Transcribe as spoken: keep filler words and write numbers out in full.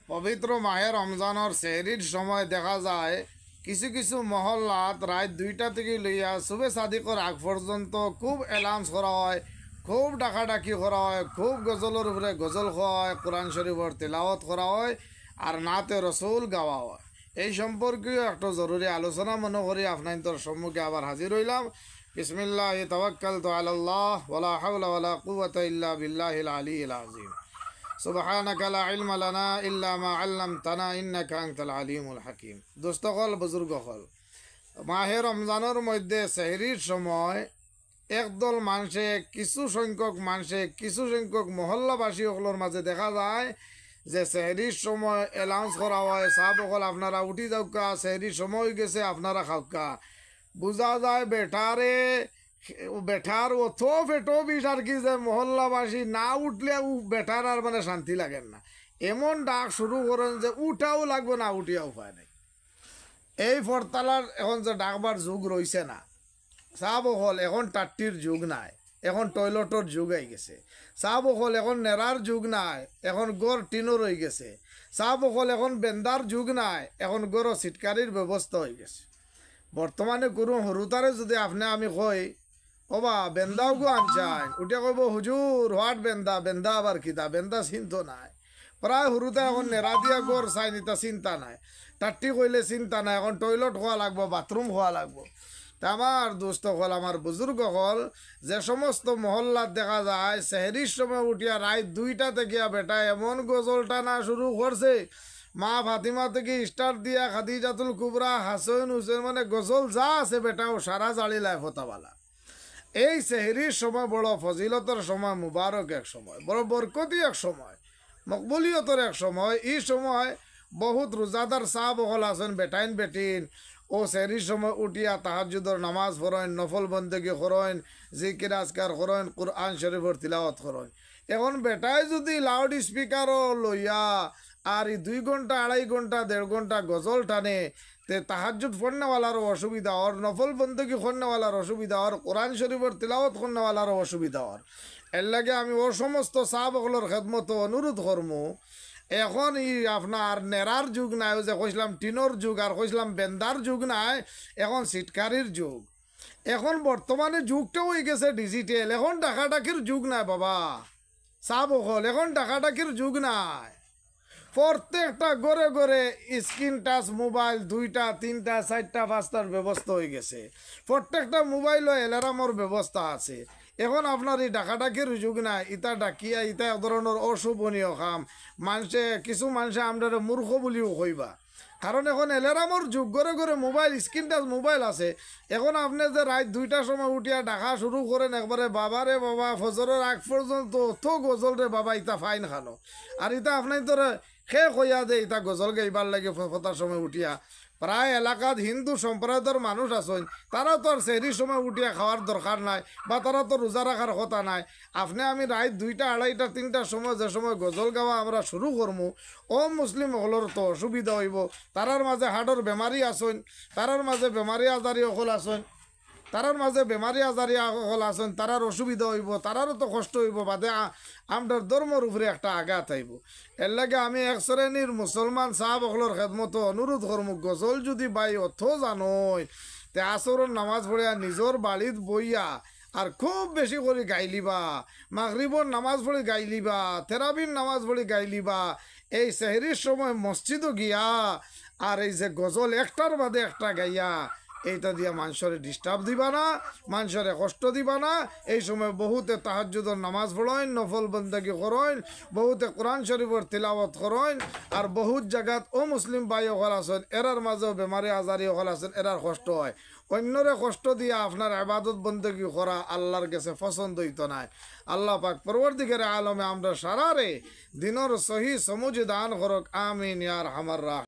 পবিত্র মাহে রমজানর সেহরির সময় দেখা যায় কিছু কিছু মহল্লাত রাইত দুইটা থাকি লইয়া সুবে সাদিকর আগ পর্যন্ত খুব অ্যালাউন্স করা হয়, খুব ডাকাডাকি করা হয়, খুব গজলর উপরে গজল কওয়া হয়, কোরআন শরীফর তিলাওয়াত করা হয়, আর নাতে রসুল গাওয়া হয়। এই সম্পর্কেও একটা জরুরি আলোচনা মনে করি আপনাইন্তর সম্মুখে আবার হাজির অইলাম। বিসমিল্লাহি তাওয়াক্কালতু আলাল্লাহ, ওয়ালা হাওলা ওয়ালা কুওয়াতা ইল্লা বিল্লাহিল আলিয়্যিল আযীম। সুবহানাকা লা ইলমা লানা ইল্লা মা আল্লামতানা ইন্নাকা আনতাল আলিমুল হাকিম। দোস্ত অকল, বুজুর্গ অকল, মাহে রমজানর মধ্যে সেহরির সময় একদল মানষে, কিছু সংখ্যক মানষে, কিছু সংখ্যক মহল্লাবাসী অকলর মাঝে দেখা যায় যে সেহরির সময় অ্যালাউন্স করা হয়, "সাব অকল, আপনারা উঠি যাউক্কা, সেহরির সময় অইগেছে, আপনারা খাউক্কা।" বুঝা যায় বেটারে, বেটার অত পেটো বিষ আর কি, যে মহল্লাবাসী না উঠলে উ বেটার আর মানে শান্তি লাগের না। এমন ডাক শুরু করেন যে উঠাও লাগবো, না উঠিয়া উপায় নাই। এই ফরতালার এখন যে ডাকবার যুগ রইছে না, সাব অকল, এখন টাট্টির যুগ নাই, এখন টয়লেটর যুগ অইগেছে। সাব অকল, এখন নেরার যুগ নাই, এখন ঘর টিনর অইগেছে। সাব অকল, এখন বেন্দার যুগ নাই, এখন ঘরো সিটকারির ব্যবস্থা অইগেছে। বর্তমানে কুনু হুরুতারে যুদি আপনে আমি কই, "ওবা, বেন্দাও গু আনছাইন?" উঠে কইবো, "হুজুর, what বেন্দা? বেন্দা আবার কিতা? বেন্দা চিনতো নায়।" প্রায় হুরুতা এখন নেরা দিয়া ঘর চাইন, ইতা চিন্তা নাই। টাট্টি কইলে চিন্তা নাই, এখন টয়লেট কওয়া লাগবো, বাথরুম কওয়া লাগবো। তে আমার দোস্ত অকল, আমার বুজুর্গ অকল, যে সমস্ত মহল্লাত দেখা যায় সেহরির সময় উঠিয়া রাইত দুইটা থাকিয়া বেটা এমন গজল টানা শুরু করছে, মা ফাতিমা থাকি স্টার্ট দিয়া খাদিজাতুল কুবরা, হাসান হুসেন, মানে গজল যা আছে বেটা ও সারা জাড়িলায় ফতাবালা। এই সেহরির সময় বড় ফজিলতর সময়, মুবারক এক সময়, বড় বরকতি এক সময়, মকবুলিয়তর এক সময়। ই সময় বহুত রোজাদার সাব অকল আছইন, বেটাইন বেটিন, ও সেহরির সময় উঠিয়া তাহাজ্জুদর নামাজ পড়ইন, নফল বন্দেগি করইন, জিকির আজকার করইন, কুরআন শরীফর তিলাওয়াত করইন। এখন বেটায় যুদি লাউড স্পিকারও লইয়া আর ই দুই ঘন্টা, আড়াই ঘন্টা, দেড় ঘন্টা গজল টানে, তে তাহাজ্জুদ পড়নেওয়ালারও অসুবিধা অর, নফল বন্দেগি করনেওয়ালার অসুবিধা অর, কোরআন শরীফর তিলাওয়াত করনেওয়ালারও অসুবিধা অর। এরলাগি আমি ও সমস্ত সাব অকলর খেদমতো অনুরোধ করমু, এখন ই আপনার নেরার যুগ নাই, ওই যে কইছলাম টিনর যুগ আর কইছলাম বেন্দার যুগ নাই, এখন সিটকারির যুগ। এখন বর্তমানে যুগটা অইগেছে ডিজিটাল, এখন ডাকাডাকির যুগ নাই বাবা। সাব অকল, এখন ডাকাডাকির যুগ নাই। প্রত্যেকটা ঘরে ঘরে স্ক্রিন টাচ মোবাইল দুইটা, তিনটা, চাইরটা, পাঁচটার ব্যবস্থা অইগেছে। প্রত্যেকটা মোবাইলো অ্যালার্মর ব্যবস্থা আছে। এখন আপনার ই ডাকাডাকির যুগ নাই, ইতা ডাকিয়া ইতা এক ধরনর অশোভনীয় কাম। মানষে, কিছু মানষে আমরারে মূর্খ বুলিও কইবা, কারণ এখন অ্যালার্মর যুগ, ঘরে ঘরে মোবাইল, স্ক্রিন টাচ মোবাইল আছে। এখন আপনে যে রাইত দুইটার সময় উঠিয়া ডাকা শুরু করেন একবারে, "বাবা রে বাবা, ফজরর আগ পর্যন্ত অত গজল রে বাবা, ইতা ফাইন খানো।" আর ইতা আপনাইন্তরে কে কইয়া দে ইতা গজল গাইবার লাগি ফ-, ফতার সময় উঠিয়া? প্রায় এলাকাত হিন্দু সম্প্রদায়র মানুষ আছইন, তারা তো আর সেহরির সময় উঠিয়া খাওয়ার দরকার নাই, বা তারা তো রোজা রাখার কথা নাই। আপনে আমি রাইত দুইটা, আড়াইটা, তিনটার সময় যে সময় গজল গাওয়া আমরা শুরু করমু, অমুসলিম অকলর তো অসুবিধা অইবো। তারার মাঝে হার্টর বেমারি আছইন, তারার মাঝে বেমারি আজারি অকল আছইন, তারার মাঝে বেমারি আজারি অকল আছইন, তারার অসুবিধা অইবো, তারারও তো কষ্ট অইবো, বাদে আ-, আমরার ধর্মর উপরে একটা আঘাত আইবো। এরলাগি আমি এক শ্রেণীর মুসলমান সাব অকলর খেদমতো অনুরোধ করমু, গজল যুদি ভাই অত জানইন, তে আসরর নামাজ পড়িয়া নিজর বাড়িত বইয়া আর খুব বেশি করি গাইলিবা, মাগরিবর নামাজ পড়ি গাইলিবা, তেরাবির নামাজ পড়ি গাইলিবা, এই সেহরির সময় মসজিদো গিয়া আর এই যে গজল একটার বাদে একটা গাইয়া, এইটা দিয়া মানষরে ডিস্টার্ব দিবা না, মানষরে কষ্ট দিবা না। এই সময় বহুতে তাহাজ্জুদর নামাজ পড়ইন, নফল বন্দেগি করইন, বহুতে কোরআন শরীফর তিলাওয়াত করইন, আর বহুত জাগাত অমুসলিম ভাই অকল আছইন, এরার মাঝেও বেমারি আজারি অকল আছইন, এরার কষ্ট হয়। অইন্যরে কষ্ট দিয়া আপনার ইবাদত বন্দেগি করা আল্লার গেছে পছন্দ অইতো নায়। আল্লা পাক পরওয়ারদিগারে আলমে আমরা সারারে দিনর সহি সমুজ দান করউক। আমিন ইয়া আরহামার রাহিমিন।